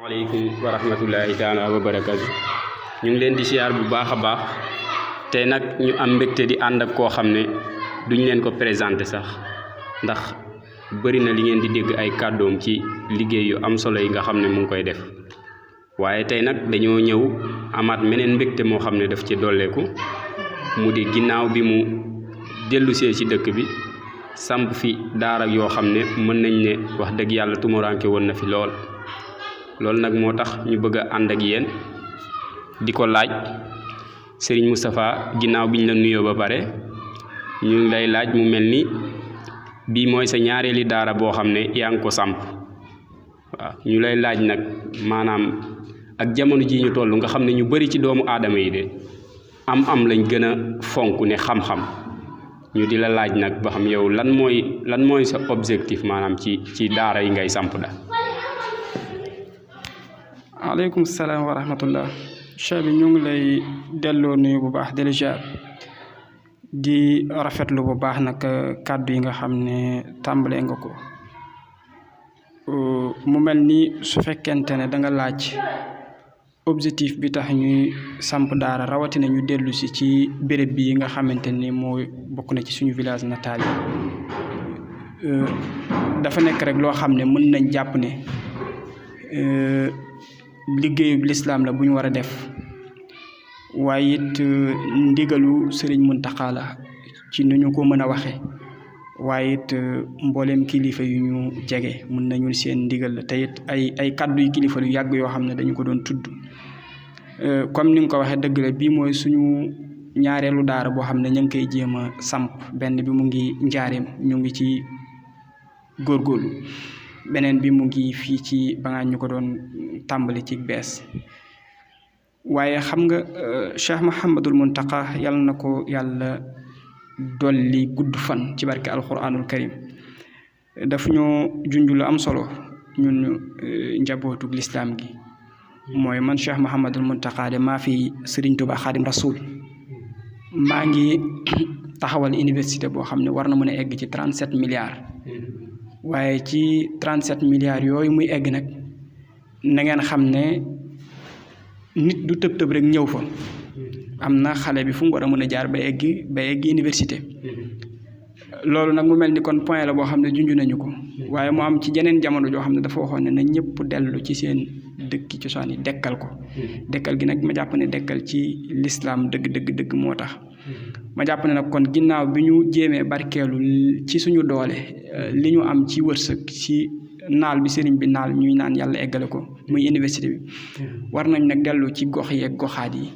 waaleykum wa rahmatullahi taala wa barakatu ñu ngi leen di siyaar bu baax a baax tey nag ñu am mbégte di ànd ak koo xam ne duñ leen ko présenté sax ndax bëri na li ngeen di dégg ay kàddoom ci liggéey yu am solo yi nga xam ne mu ngi koy def waaye tey nag dañoo ñëw amaat meneen mbégte moo xam ne daf ci dolleeku mu di ginnaaw bi mu dellusee ci dëkk bi samp fi daara yoo xam ne mën nañ ne wax dëgg yàlla tumuraanke woon na fi lool loolu nag moo tax ñu bëgg a ànd ak yéen di ko laaj Serigne Moustapha ginnaaw biñ la nuyoo ba pare ñu ngi lay laaj mu mel ni bii mooy sa ñaareeli daara boo xam ne yaa ngi ko samp waaw ñu lay laaj nag maanaam ak jamono ji ñu toll nga xam ne ñu bari ci doomu aadama yi de am lañ gën a fonk ne xam-xam ñu di la laaj nag ba xam yow lan mooy sa objectif maanaam ci daara yi ngay samp da aleykum salaam wa rahmatullah cheikh bi ñu ngi lay delloo nuyu bu baax di la jaar di rafetlu bu baax nag kàddu yi nga xam ne tàmbalee nga ko mu mel ni su fekkente ne da nga laaj objectif bi tax ñuy samp daara rawatina ñu dellu si ci béréb bi nga xamante ni mooy bokk na ci suñu village natal yi dafa nekk rek loo xam ne mën nañ jàpp ne liggéeyu lislaam la bu ñu war a def waaye it ndigalu Sëriñ Muntaxa la ci nu ñu ko mën a waxe waaye it mbooleem kilifa yu ñu jege mën nañu seen ndigal la te it ay kàddu yu kilifa yu yàgg yoo xam ne dañu ko doon tudd comme ni nga ko waxee dëgg la bii mooy suñu ñaareelu daara boo xam ne ñu ngi koy jéem a samp benn bi mu ngi njaareem ñu ngi ci góorgóorlu beneen bi mu ngi fii ci ba ñu ko doon tàmbali ci bees waaye xam nga Cheikh Mouhamadul Muntaqa yàlla na ko yàlla dolli gudd fan ci barke alquranul karim daf ñoo junj lu am solo ñun njabootu lislaam gi mooy man Cheikh Mouhamadul Muntaqa de maa fi Serigne Touba Xaadim Rasoul maa ngi taxawal université boo xam ne war na mën a egg ci 37 milliards waaye ci 37 milliards yooyu muy egg nag na ngeen xam ne nit du tëb rek ñëw fa am na xale bi fu mu war a mën a jaar ba egg université loolu nag mu mel ni kon point la boo xam ne junj nañu ko waaye mu am ci jeneen jamono joo xam ne dafa waxoon ne na ñëpp dellu ci seen dëkki cosaan yi dekkal ko dekkal gi nag ma jàpp ne dekkal ci lislaam dëgg moo tax ma jàpp ne nag kon ginnaaw bi ñu jéemee barkeelu ci suñu doole li ñu am ci wërsëg ci naal bi sëriñ bi naal ñuy naan yàlla eggale ko muy université bi war nañ nag dellu ci gox yeeg goxaat yi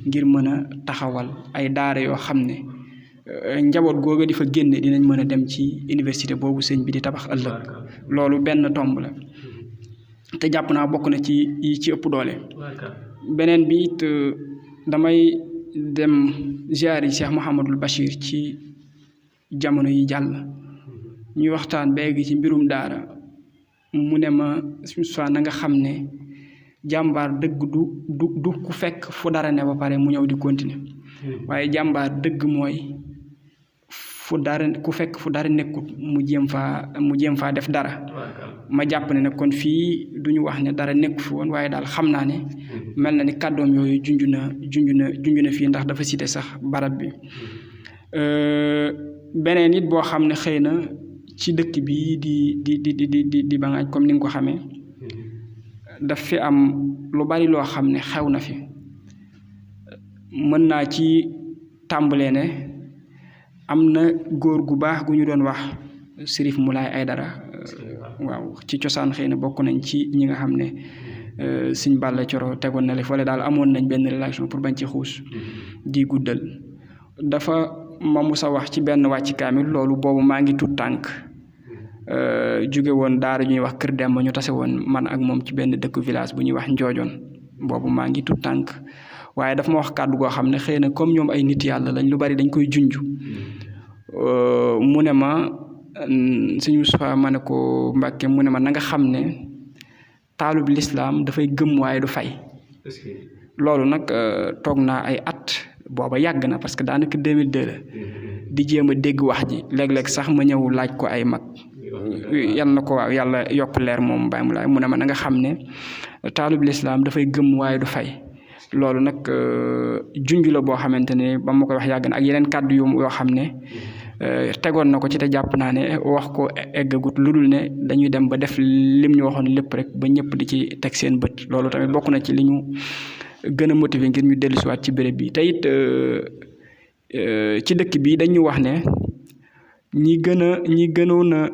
ngir mën a taxawal ay daara yoo xam ne njaboot googa di fa génne dinañ mën a dem ci université boobu sëñ bi di tabax ëllëg loolu benn tomb la te jàpp naa bokk na ci yi ci ëpp doole beneen bi it damay dem ziar yi Cheikh Mouhamadul Bachir ci jamono yi jàll ñuy waxtaan ba egg ci mbirum daara mu ne ma soit na nga xam ne jàmbaar dëgg du ku fekk fu dara ne ba pare mu ñëw di continuer waaye jàmbaar dëgg mooy ku fekk fu dara nekkut mu jéem faa def dara ma jàpp ne nag kon fii duñu wax ne dara nekku fi woon waaye daal xam naa ne mel na ni kàddoom yooyu junj na fii ndax dafa cité sax barab bi beneen it boo xam ne xëy na ci dëkk bi di Bangaaj comme ni nga ko xamee daf fi am lu bari loo xam ne xew na fi mën naa ci tàmbalee ne am na góor gu baax gu ñu doon wax Sërif Moulay Aydara waaw ci cosaan xëy na bokk nañ ci ñi nga xam ne Sëñ Balla Coro tegoon na le fole daal amoon nañ benn relation pour bañ ci xuus di guddal dafa ma musa wax ci benn wàcc kaamil loolu boobu maa ngi tut tànk jóge woon daara ñuy wax Kër Demba ñu tase woon man ak moom ci benn dëkk village bu ñuy wax Njoojoon boobu maa ngi tut tànk waaye dafa ma wax kàddu goo xam ne xëy na comme ñoom ay nit yàlla lañ lu bari dañ koy junj mu ne ma Sëñ Moustapha ma ne ko Mbàkke mu ne ma na nga xam ne taalub lislaam dafay gëm waaye du fay loolu nag toog naa ay at booba yàgg na parce que daanaka 2002 la di jéem a dégg wax ji léeg-léeg sax ma ñëw laaj ko ay mag yal na ko waaw yàlla yokk leer moom Baye Moulay mu ne ma na nga xam ne taalub lislaam dafay gëm waaye du fay loolu nag junj la boo xamante ne ba ma koy wax yàgg na ak yeneen kàddu yoo xam ne tegoon na ko ci te jàpp naa ne wax ko eggagut lu dul ne dañuy dem ba def lim ñu waxoon lépp rek ba ñëpp di ci teg seen bët loolu tamit bokk na ci li ñu gën a motiver ngir ñu dellusiwaat ci béréb bi te it ci dëkk bi dañu wax ne ñi gënoon a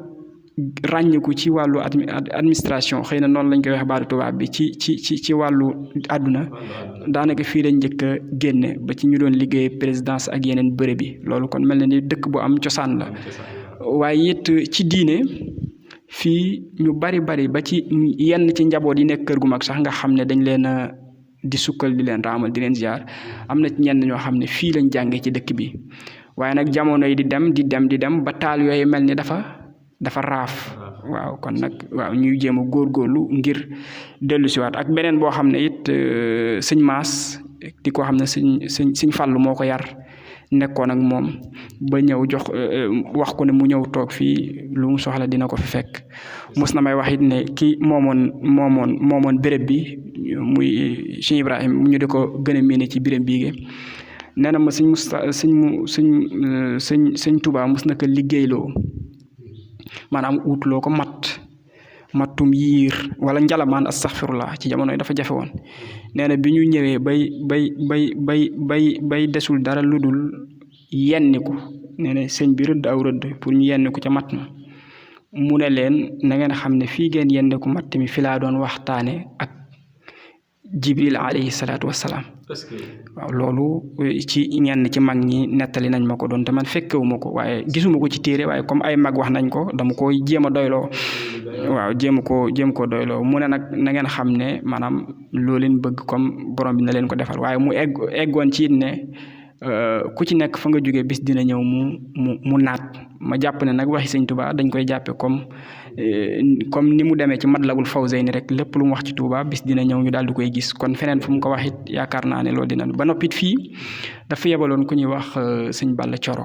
ràññiku ci wàllu administration xëy na noonu lañ koy wax baatu tubaab bi ci wàllu àdduna daanaka fii lañ njëkk a génne ba ci ñu doon liggéey présidence ak yeneen bërëb bi loolu kon mel na ni dëkk bu am cosaan la waaye it ci diine fii ñu bari ba ci yenn ci njaboot yi nekk kër gu mag sax nga xam ne dañ leen a di sukkal di leen raamal di leen ziar am na ci ñenn ñoo xam ne fii lañ jàngee ci dëkk bi waaye nag jamono yi di dem ba taal yooyu mel ni dafa raaf waaw kon nag waaw ñuy jéem a góorgóorlu ngir dellu siwaat ak beneen boo xam ne it sëñ Maas di ko xam ne sëñ Fàllu moo ko yar nekkoon ak moom ba ñëw jox wax ko ne mu ñëw toog fii lu mu soxla dina ko fi fekk mos na may wax it ne ki moomoon béréb bi muy Cheikh Ibrahima ñu di ko gën a miine ci biram biige nee na ma sëñ Tuubaa mos na ko liggéeyloo maanaam uutloo ko mattum yiir wala njalamaan astaghfirullah ci jamono yi dafa jafe woon nee na bi ñu ñëwee bay desul dara lu dul yenniku nee na sëñ bi rëdd aw rëdd pour ñu yenniku ca matt ma mu ne leen na ngeen xam ne fii ngeen yenniku matt mi fi laa doon waxtaane ak Jibril alayhi salaatu wassalaam waaw loolu ci ñenn ci mag ñi nettali nañ ma ko doon te man fekkewuma ko waaye gisuma ko ci téere waaye comme ay mag wax nañ ko dama koy jéem a doyloo waaw jéem ko doyloo mu ne nag na ngeen xam ne maanaam loo leen bëgg comme borom bi na leen ko defal waaye mu eggoon ci it ne ku ci nekk fa nga jógee bis dina ñëw mu naat ma jàpp ne nag waxi sëñ Tuubaa dañ koy jàppe comme ni mu demee ci Matlabul Fawzayni rek lépp lu mu wax ci Tuubaa bis dina ñëw ñu daal di koy gis kon feneen fu mu ko wax it yaakaar naa ne loolu dina ba noppit fii dafa yebaloon ku ñuy wax sëñ Balla Coro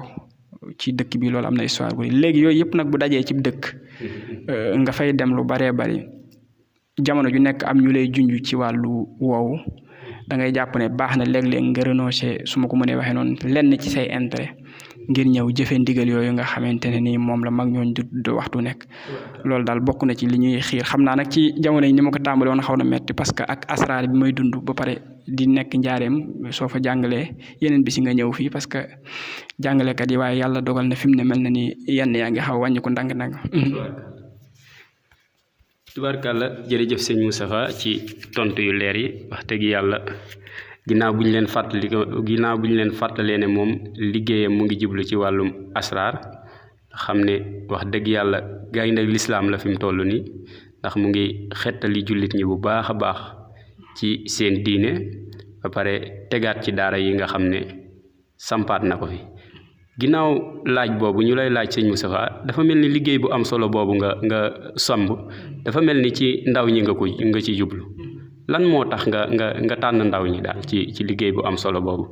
ci dëkk bi loolu am na histoire bu léegi yooyu yëpp nag bu dajee ci dëkk nga fay dem lu baree bari jamono ju nekk am ñu lay junj ci wàllu woowu da ngay jàpp ne baax na léeg-léeg nga renoncer su ma ko mënee waxee noonu lenn ci say intérêt ngir ñëw jëfe ndigal yooyu nga xamante ne ni moom la mag ñooñ du waxtu nekk loolu daal bokk na ci li ñuy xiir xam naa nag ci jamono yi ni ma ko tàmbale woon xaw na metti parce que ak asraar bi may dund ba pare di nekk njaareem soo fa jàngalee yeneen bi si nga ñëw fii parce que jàngalekat yi waaye yàlla dogal na fi mu ne mel na ni yenn yaa ngi xaw wàññi ko ndànk-ndànk tubaarkàlla jërëjëf sëñ Moustapha ci tontu yu leer yi wax dëgg yàlla ginnaaw bu ñu leen fàttalee ne moom liggéeyam mu ngi jublu ci wàllum asraar xam ne wax dëgg yàlla gaynde lislaam la fi mu toll nii ndax mu ngi xettali jullit ñi bu baax a baax ci seen diine ba pare tegaat ci daara yi nga xam ne sampaat na ko fi ginnaaw laaj boobu ñu lay laaj sëñ Moustapha dafa mel ni liggéey bu am solo boobu nga somb dafa mel ni ci ndaw ñi nga ci jublu lan moo tax nga tànn ndaw ñi daal ci liggéey bu am solo boobu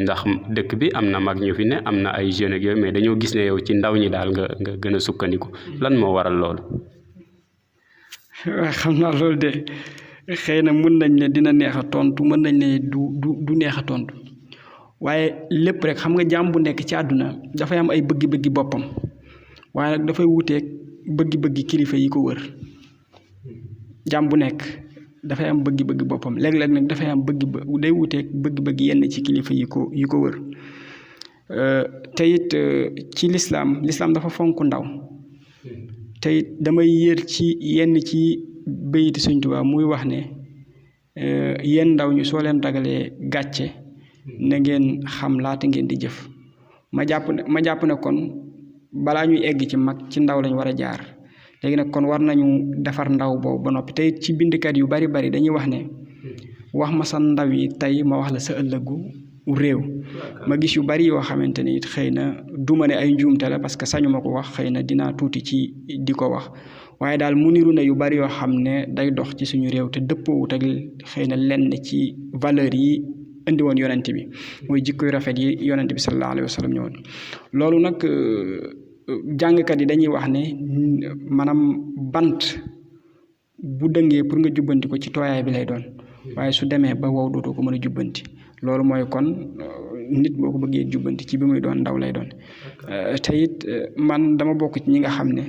ndax dëkk bi am na mag ñu fi ne am na ay jeunes ak yooyu mais dañoo gis ne yow ci ndaw ñi daal nga gën a sukkandiku lan moo waral loolu. waaw xam naa loolu de xëy na mën nañ ne dina neex a tontu mën nañ ne du neex a tontu waaye lépp rek xam nga jàmm bu nekk ci àdduna dafay am ay bëggi-bëggi boppam waaye nag dafay wuuteeg bëggi-bëggi kilifa yi ko wër jàmm bu nekk dafay am bëggi-bëggi boppam léeg-léeg nag dafay am day wuuteeg bëggi-bëggi yenn ci kilifa yi ko wër te it ci lislaam dafa fonk ndaw te it damay yër ci yenn ci bayiti Sëñ Tuubaa muy wax ne yéen ndaw ñu soo leen ragalee gàcce na ngeen xam laata ngeen di jëf ma jàpp ne kon balaa ñuy egg ci mag ci ndaw lañ war a jaar léegi nag kon war nañu defar ndaw boobu ba noppi tey ci bindkat yu bari dañuy wax ne wax ma sa ndaw yi tey ma wax la sa ëllëgu réew ma gis yu bari yoo xamante ni it xëy na du ma ne ay njuumte la parce que sañu ma ko wax xëy na dinaa tuuti ci di ko wax waaye daal mu niru na yu bari yoo xam ne day dox ci suñu réew te dëppoowut ak xëy na lenn ci valeur yi indi woon yonent bi mooy jikkoy rafet yi yonent bi sallallahu alayhi wa sallam ñëwoon loolu nag jàngkat yi dañuy wax ne maanaam bant bu dëngee pour nga jubbanti ko ci tooyaay bi lay doon waaye su demee ba wow dootoo ko mën a jubbanti loolu mooy kon nit boo ko bëggee jubbanti ci bi muy doon ndaw lay doon te it man dama bokk ci ñi nga xam ne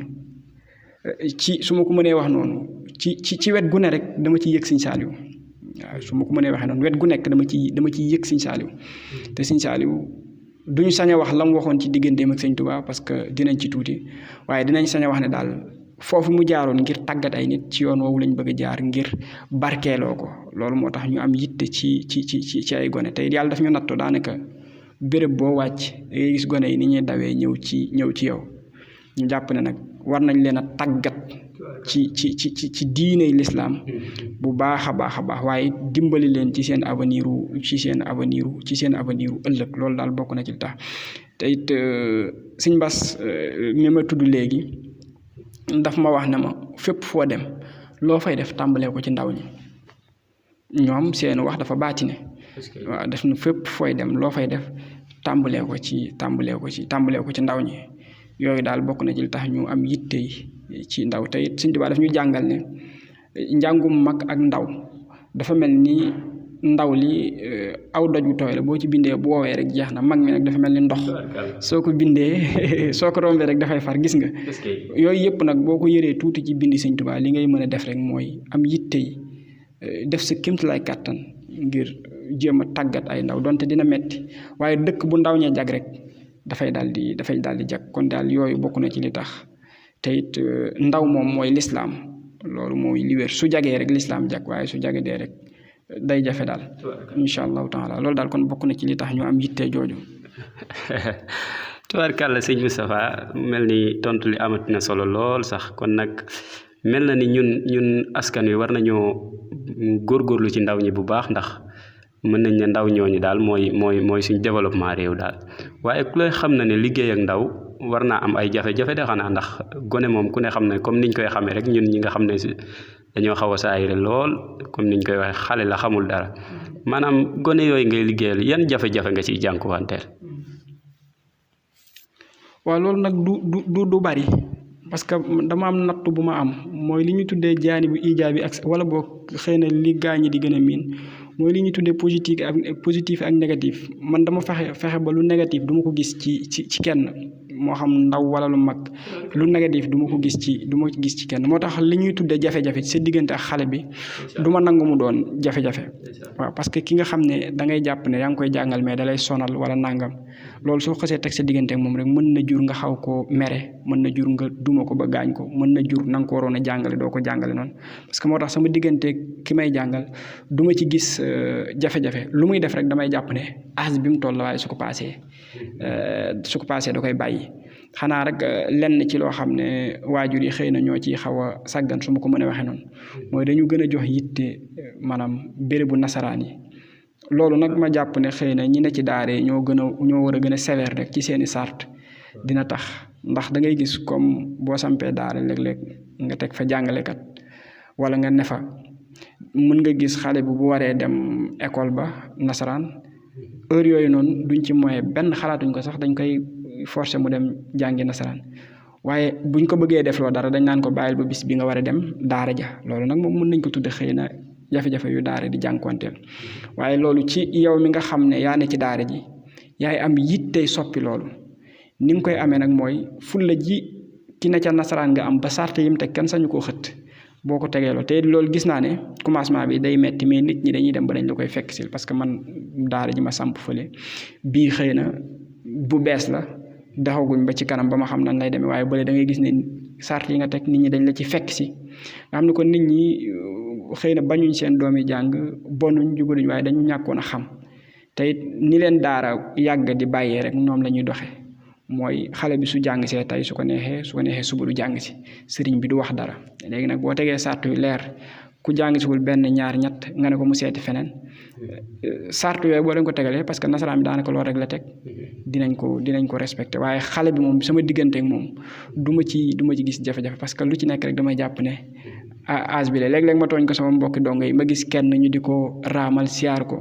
ci su ma ko mënee wax noonu ci wet gu ne rek dama ciy yëg Sëñ Saaliw waaw su ma ko mënee waxee noonu wet gu nekk dama ciy yëg Sëñ Saaliw te Sëñ Saaliw duñu sañ a wax la mu waxoon ci digganteem ak Sëñ Tuubaa parce que dinañ ci tuuti waaye dinañ sañ a wax ne daal foofu mu jaaroon ngir tàggat ay nit ci yoon woowu lañ bëgg a jaar ngir barkeeloo ko loolu moo tax ñu am yitte ci ay gone tey yàlla daf ñu nattoo daanaka béréb boo wàcc ngay gis gone yi ni ñuy dawee ñëw ci yow ñu jàpp ne nag war nañ leen a tàggat ci diiney lislaam bu baax a baax waaye dimbali leen ci seen avenir ëllëg loolu daal bokk na ci li tax te it Sëñ Bass mi ma tudd léegi daf ma wax ne ma fépp foo dem loo fay def tàmbalee ko ci ndaw ñi ñoom seen wax dafa baatine waaw def na fépp fooy dem loo fay def tàmbalee ko ci ndaw ñi yooyu daal bokk na ci li tax ñu am yitte ci ndaw te it Sëñ Tuubaa daf ñu jàngal ne njàngum mag ak ndaw dafa mel ni ndaw li aw doj wu tooy la boo ci bindee bu woowee rek jeex na mag mi nag dafa mel ni ndox soo ko bindee soo ko rombee rek dafay far gis nga yooyu yëpp nag boo ko yëree tuuti ci bindi Sëñ Tuubaa li ngay mën a def rek mooy am yitte yi def sa kéemtalaay kàttan ngir jéem a tàggat ay ndaw donte dina metti waaye dëkk bu ndaw ña jag rek dafay daal di jag kon daal yooyu bokk na ci li tax te it ndaw moom mooy lislaam loolu mooy li wér su jagee rek lislaam jag waaye su jagadee rek day jafe daal incha allahu taala loolu daal kon bokk na ci li tax ñu am yitte jooju. tubaarkàlla sëñ Moustapha mel ni tontu li amati na solo lool sax kon nag mel na ni ñun askan wi war nañoo góorgóorlu ci ndaw ñi bu baax ndax mën nañ ne ndaw ñooñu daal mooy suñ développement réew daal waaye ku lay xam na ne liggéey ak ndaw war naa am ay jafe-jafe de xanaa ndax gone moom ku ne xam ne comme niñ koy xamee rek ñun ñi nga xam ne dañoo xaw a saayire lool comme niñ koy waxee xale la xamul dara maanaam gone yooyu ngay liggéeyal yan jafe-jafe nga ciy jànkuwanteel. waaw loolu nag du bari parce que dama am nattu bu ma am mooy li ñu tuddee jaani bu ijaabi ak wala boo xëy na li gaañi di gën a miin mooy li ñuy tuddee positif ak négatif man dama fexe ba lu négatif du ma ko gis ci kenn moo xam ndaw wala lu mag lu négatif du ma ko gis ci kenn moo tax li ñuy tuddee jafe-jafe ci sa diggante ak xale bi du ma nangu mu doon jafe-jafe waaw parce que ki nga xam ne da ngay jàpp ne yaa ngi koy jàngal mais da lay sonal wala nangam loolu soo xasee teg sa diggante ak moom rek mën na jur nga xaw koo mere mën na jur nga duma ko ba gaañ ko mën na jur na nga ko waroon a jàngale doo ko jàngale noonu parce que moo tax sama diggante ki may jàngal du ma ci gis jafe-jafe lu muy def rek damay jàpp ne âge bi mu toll waaye su ko paasee da koy bàyyi xanaa rek lenn ci loo xam ne waajur yi xëy na ñoo ciy xaw a sàggan su ma ko mënee waxee noonu mooy dañu gën a jox yitte maanaam bérébu nasaraan yi loolu nag ma jàpp ne xëy na ñi ne ci daare ñoo war a gën a sévère rek ci seeni sart dina tax ndax da ngay gis comme boo sampee daara léeg-léeg nga teg fa jàngalekat wala nga ne fa mën nga gis xale bu waree dem école ba nasaraan heure yooyu noonu duñ ci moyen benn xalaatuñ ko sax dañ koy forcer mu dem jàngi nasaraan waaye buñ ko bëggee defloo dara dañ naan ko bàyyil ba bis bi nga war a dem daara ja loolu nag moom mën nañ ko tudde xëy na jafe-jafe yu daara di jànkuwanteel waaye loolu ci yow mi nga xam ne yaa ne ci daara ji yaay am yittey soppi loolu ni nga koy amee nag mooy fulla ji ki na ca nasaraan nga am ba sart yim te kenn sañu koo xët boo ko tegeeloo te loolu gis naa ne commencement bi day metti mais nit ñi dañuy dem ba dañ la koy fekk si parce que man daara ji ma samp fële bii xëy na bu bees la daxaguñ ba ci kanam ba ma xam nan lay demee waaye bële da ngay gis ne sart yi nga teg nit ñi dañ la ci fekk si nga xam ne kon nit ñi xëy na bañuñ seen doom yi jàng bonuñ jugaluñ waaye dañu ñàkkoon a xam te it ni leen daara yàgg di bàyyee rek ñoom la ñuy doxee mooy xale bi su jàng see tey su ko neexee suba du jàng si sëriñ bi du wax dara léegi nag boo tegee sart yu leer ku jàng siwul benn ñaar ñett nga ne ko mu seeti feneen sart yooyu boo leen ko tegalee parce que nasaraan bi daanaka loolu rek la teg dinañ ko respecté waaye xale bi moom sama diggante ak moom du ma ci gis jafe-jafe parce que lu ci nekk rek damay jàpp ne âge bi la léeg-léeg ma tooñ ko sama mbokki dongo yi ma gis kenn ñu di ko raamal siyaar ko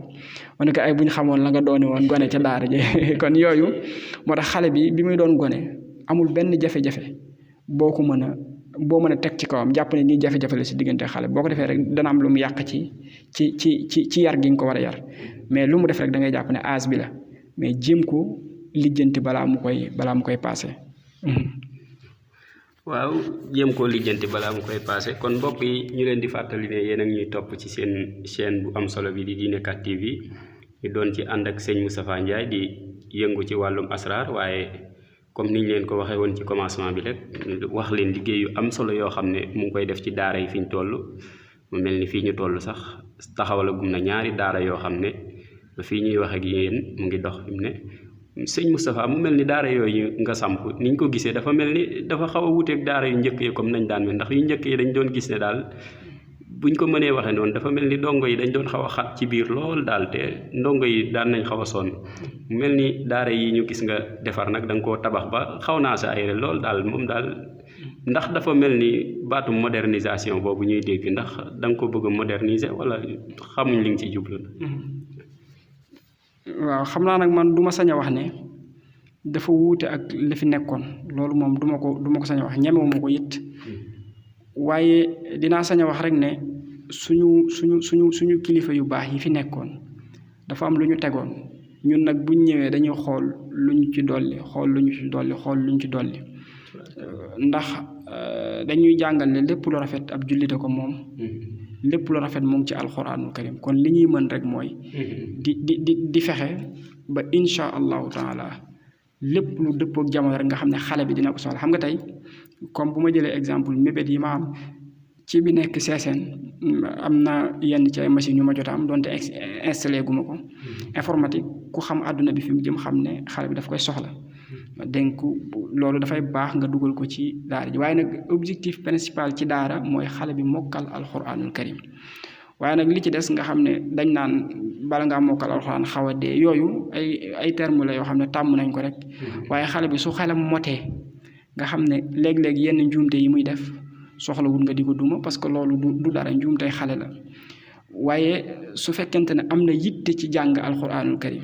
ma ne ko ay bu ñu xamoon la nga doone woon gone ca daara ji kon yooyu moo tax xale bi muy doon gone amul benn jafe-jafe boo ko mën a boo mën a teg ci kawam jàpp ne nii jafe-jafe la si diggante xale boo ko defee rek dana am lu mu yàq ci yar gi nga ko war a yar mais lu mu def rek da ngay jàpp ne âge bi la mais jéem ko lijjanti balaa mu koy passé. waaw jéem koo lijjanti balaa mu koy passé kon mbokk yi ñu leen di fàttali ne yéen ak ñuy topp ci seen chaîne bu am solo bi di Diine 4 TV ñu doon ci ànd ak sëñ Moustapha Ndiaye di yëngu ci wàllum asrar waaye comme niñ leen ko waxee woon ci commencement bi rek wax leen liggéey yu am solo yoo xam ne mu ngi koy def ci daara yi fi ñu toll mu mel ni fii ñu toll sax taxawalagum na ñaari daara yoo xam ne ba fii ñuy wax ak yéen mu ngi dox fi mu ne sëñ Moustapha mu mel ni daara yooyu nga samp niñ ko gisee dafa mel ni dafa xaw a wuuteeg daara yu njëkk yi comme nañ daan mel ndax yu njëkk yi dañ doon gis ne daal buñ ko mënee waxee noonu dafa mel ni ndongo yi dañ doon xaw a xat ci biir lool daal te ndongo yi daan nañ xaw a sonn mu mel ni daara yi ñu gis nga defar nag da nga koo tabax ba xaw naa sa ayre lool daal moom daal ndax dafa mel ni baatu modernisation boobu ñuy dégg ndax da nga ko bëgg a moderniser wala xamuñ li nga ci jublu. waaw xam naa nag man du ma sañ a wax ne dafa wuute ak li fi nekkoon loolu moom du ma ko sañ a wax ñemewuma ko it waaye dinaa sañ a wax rek ne suñu kilifa yu baax yi fi nekkoon dafa am lu ñu tegoon ñun nag buñ ñëwee dañuy xool lu ñu ci dolli ndax dañuy jàngal ne lépp lu rafet ab jullite ko moom lépp lu rafet mu ngi ci alxuraanul karim kon li ñuy mën rek mooy di fexe ba insha allahu taala lépp lu dëppook jamono rek nga xam ne xale bi dina ko soxla xam nga tey comme bu ma jëlee exemple mébét yi ma am ci bi nekk CSN am na yenn ci ay machines yu ma jot a am donte installé gu ma ko informatique ku xam àdduna bi fi mu jëm xam ne xale bi daf koy soxla donc loolu dafay baax nga dugal ko ci daara ji waaye nag objectif principal ci daara mooy xale bi mokkal alxuraanul karim waaye nag li ci des nga xam ne dañ naan bala ngaa mokkal alxuraan xaw a dee yooyu ay terme la yoo xam ne tàmm nañ ko rek waaye xale bi su xelam motee nga xam ne léeg-léeg yenn njuumte yi muy def soxlawul nga di ko duma parce que loolu du dara njuumte xale la waaye su fekkente ne am na yitte ci jàng alxuraanul karim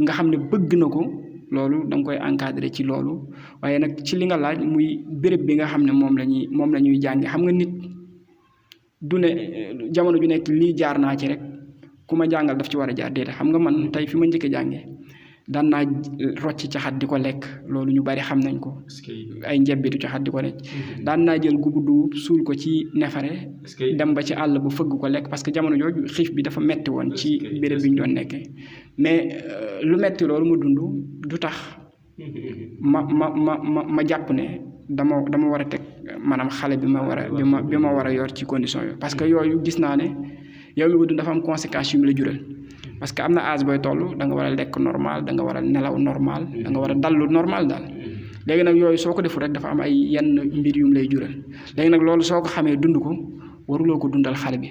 nga xam ne bëgg na ko loolu da nga koy encadrer ci loolu waaye nag ci li nga laaj muy béréb bi nga xam ne moom la ñuy jànge xam nga nit du ne jamono ju nekk lii jaar naa ci rek ku ma jàngal daf ci war a jaar déedéet xam nga man tey fi ma njëkk a jànge daan naa rocc caxat di ko lekk loolu ñu bari xam nañ ko ay njebbitu caxat di ko lekk daan naa jël gubu dugub suul ko ci nefare dem ba ci àll bu fëgg ko lekk parce que jamono jooju xiif bi dafa metti woon ci béréb bi ñu doon nekkee mais lu metti loolu ma dund du tax ma jàpp ne dama war a teg maanaam xale bi ma war a yor ci condition yooyu parce que yooyu gis naa ne yow mi ko dund dafa am conséquences yu mu la jural parce que am na âge booy toll da nga war a lekk normal da nga war a nelaw normal da nga war a dallu normal daal léegi nag yooyu soo ko deful rek dafa am ay yenn mbir yu mu lay jural léegi nag loolu soo ko xamee dund ko waruloo ko dundal xale bi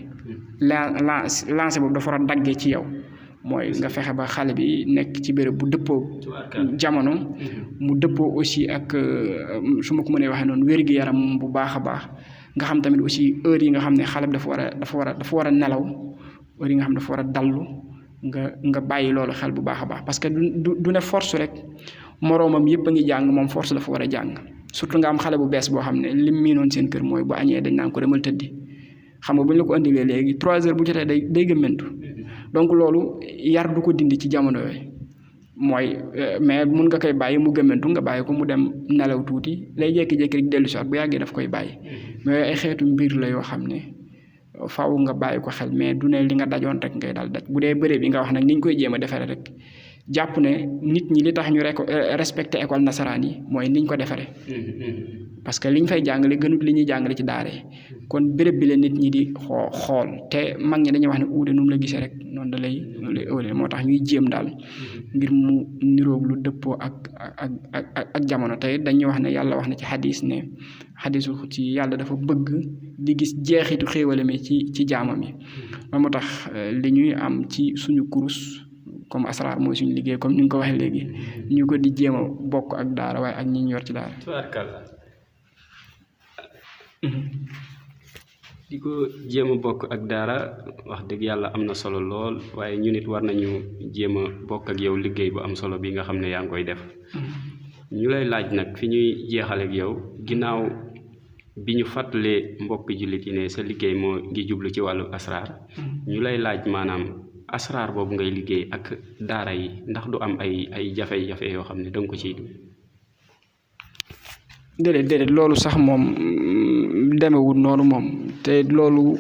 lancé boobu dafa war a daggee ci yow mooy nga fexe ba xale bi nekk ci béréb bu dëppoo jamono mu dëppoo aussi ak su ma ko mënee waxee noonu wér-gi-yaram bu baax a baax nga xam tamit aussi heure yi nga xam ne xale bi dafa war a nelaw heure yi nga xam dafa war a dallu nga bàyyi loolu xel bu baax a baax parce que du ne force rek moroomam yëpp a ngi jàng moom force dafa war a jàng surtout nga am xale bu bees boo xam ne lim miinoon seen kër mooy bu añee dañ naan ko demal tëddi xam nga bu ñu la ko indilee léegi 3 heures bu jotee day gëmmentu donc loolu yar du ko dindi ci jamono yooyu mooy mais mun nga koy bàyyi mu gëmmentu nga bàyyi ko mu dem nelaw tuuti lay jékki-jékki rek dellu si waat bu yàggee daf koy bàyyi mais ay xeetu mbir la yoo xam ne faaw nga bàyyi ko xel mais du ne li nga dajoon rek ngay daal daj bu dee bëre bi nga wax nag ni ñu koy jéem a defaree rek jàpp ne nit ñi li tax ñu respecté école nasaraan yi mooy niñ ko defaree parce que liñ fay jàngale gënut li ñuy jàngale ci daara yi kon béréb bi la nit ñi di xool te mag ñi dañuy wax ne uude nu mu la gisee rek noonu da lay ëwle moo tax ñuy jéem daal ngir mu niroog lu dëppoo ak jamono tey dañuy wax ne yàlla wax na ci xadis ne xadisul ci yàlla dafa bëgg di gis jeexitu xéewale mi ci jaamam yi loolu moo tax li ñuy am ci suñu kurus comme asraar mooy suñu liggéey comme ni nga ko waxee léegi ñu ko di jéem a bokk ak daara waaye ak ñi ñu yor ci daara di ko jéem a bokk ak daara wax dëgg yàlla am na solo lool waaye ñu nit war nañu jéem a bokk ak yow liggéey bu am solo bi nga xam ne yaa ngi koy def ñu lay laaj nag fi ñuy jeexal ak yow ginnaaw bi ñu fàttalee mbokk jullit yi ne sa liggéey moo ngi jublu ci wàllu asraar ñu lay laaj maanaam asraar boobu ngay liggéey ak daara yi ndax du am ay jafe-jafe yoo xam ne danga ko ciy dugg. déedéet loolu sax moom demewul noonu moom te loolu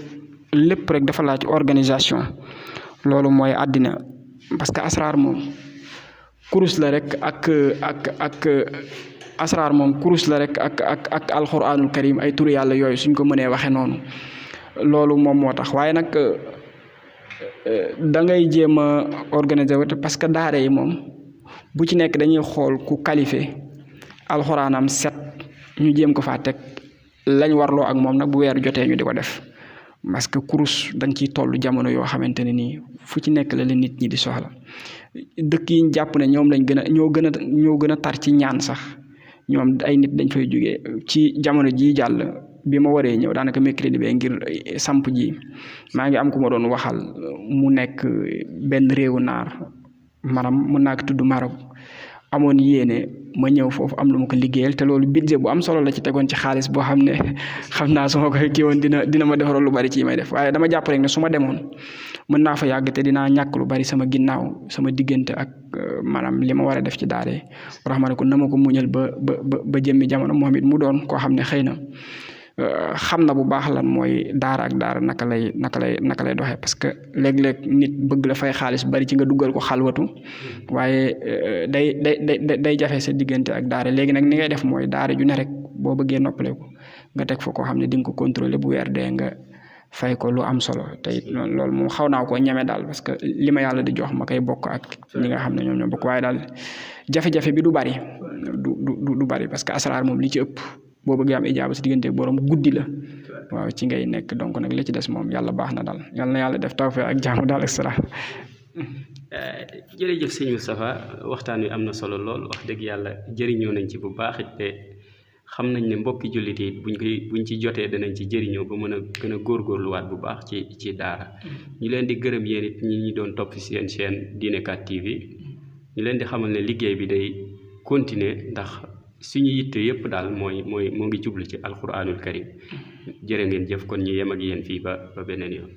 lépp rek dafa laaj organisation loolu mooy àddina parce que asraar moom kurus la rek ak asraar moom kurus la rek ak alxuraanul karim ay turu yàlla yooyu suñ ko mënee waxee noonu loolu moom moo tax waaye nag da ngay jéem a organiser wate parce que daara yi moom bu ci nekk dañuy xool ku qualifié alxuraanam set ñu jéem ko faa teg lañ warloo ak moom nag bu weer jotee ñu di ko def parce que kurus dañ ciy toll jamono yoo xamante ne nii fu ci nekk la nit ñi di soxla dëkk yi ñu jàpp ne ñoom lañ ñoo gën a tar ci ñaan sax ñoom ay nit dañ fay jógee ci jamono jii jàll bi ma waree ñëw daanaka mercredi bee ngir samp ji maa ngi am ku ma doon waxal mu nekk benn réewu naar maanaam mën naa ko tudd Maroc amoon yéene ma ñëw foofu am lu ma ko liggéeyal te loolu budget bu am solo la ci tegoon ci xaalis boo xam ne xam naa su ma ko kii woon dina ma defaral lu bari ci may def waaye dama jàpp rek ne su ma demoon mën naa fa yàgg te dinaa ñàkk lu bari sama ginnaaw sama diggante ak maanaam li ma war a def ci daara yi wax ma ne ko na ma ko muñal ba jëmmi jamono moom it mu doon koo xam ne xëy na xam na bu baax lan mooy daara ak daara naka lay doxee parce que léeg-léeg nit bëgg la fay xaalis bari ci nga duggal ko xalwatu waaye day jafe sa diggante ak daara léegi nag ni ngay def mooy daara ju ne rek boo bëggee noppaleku nga teg fa koo xam ne di nga ko contrôler bu weer dee nga fay ko lu am solo te it loolu moom xaw naa koo ñeme daal parce que li ma yàlla di jox ma koy bokk ak ñi nga xam ne ñoom ñoo bokk waaye daal jafe-jafe bi du bari du bari parce que asraar moom li ci ëpp boo bëggee am ijaaba si diggante borom guddi la waaw ci ngay nekk donc nag li ci des moom yàlla baax na daal yàlla na yàlla def tawfeex ak jàmm daal ak salaam. jërëjëf sëñ Moustapha waxtaan wi am na solo lool wax dëgg yàlla jëriñoo nañ ci bu baax it te xam nañ ne mbokki jullit yi buñ ci jotee danañ ci jëriñoo ba mën a gën a góorgóorluwaat bu baax ci daara ñu leen di gërëm yéen it ñi doon topp ci seen chaîne Diine 4 TV ñu leen di xamal ne liggéey bi day continuer ndax suñu yitte yëpp daal moo ngi jublu ci alquranul karim jërë ngeen jëf kon ñu yem ak yéen fii ba beneen yoon.